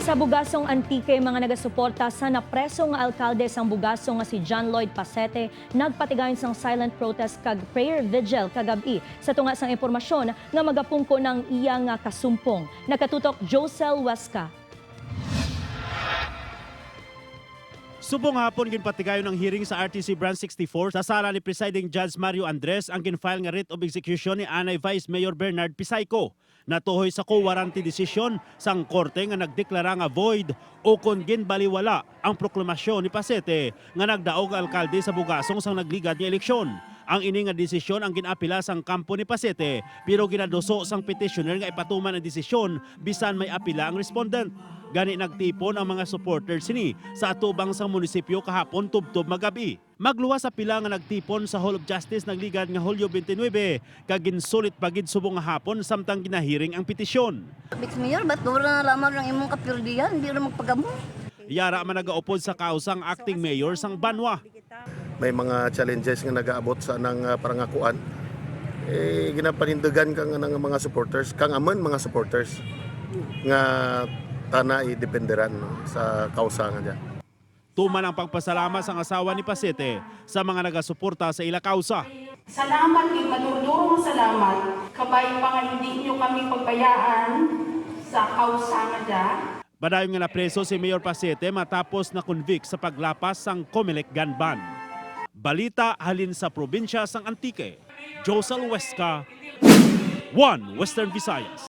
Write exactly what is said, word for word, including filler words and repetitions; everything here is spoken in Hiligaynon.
Sa Bugasong, Antique, mga nagasuporta sa napreso nga alkalde sang Bugasong nga si John Lloyd Pasete nagpatigayon sang silent protest kag prayer vigil kagab-i. Sa tunga sang impormasyon nga magapungko ng iya nga kasumpong, nakatutok Josel Huesca. Subong hapon ginpatigayon ang hearing sa R T C Branch sixty-four sa sala ni Presiding Judge Mario Andres ang gin-file nga writ of execution ni anay Vice Mayor Bernard Pisayco. Natuhoy sa co-warranty desisyon sang korte nga nagdeklara nga void o kon ginbaliwala ang proklamasyon ni Pasete nga nagdaog nga alkalde sa Bugasong sang nagligad nga eleksyon. Ang ini nga desisyon ang gin-apila sang kampo ni Pasete, pero ginaduso sang petitioner nga ipatuman ang desisyon bisan may apila ang respondent. Gani nagtipon ang mga supporters sini sa atubang sang munisipyo kahapon tubtob magab-i. Magluwas sa pila nga nagtipon sa Hall of Justice nagligad nga Hulyo twenty-nine, kag ginsulit pa gid subong nga hapon samtang ginahiring ang petisyon. Vice Mayor, ba't wala na lamang ang imong kapirdihan? Hindi na magpagamo. Yara man nagaupod sa kausa ang acting mayor sang banwa. May mga challenges nga nagaabot sa anang, ah, parangakuan. Eh, ginapanindugan kang anang mga supporters, kang amon mga supporters nga tana idependeran, no, sa kausa nga dyan. Tuman ang pagpasalamat sang asawa ni Pasete sa mga nagasuporta sa ila kausa. Salamat, kag maduro-duro nga salamat. Kabay pa nga hindi nyo kami pagbayaan sa kausa nga dya. Padayon nga napreso si Mayor Pasete matapos na-convict sa paglapas sang Comelec gun ban. Balita halin sa probinsya sang Antique, Josel Huesca, One Western Visayas.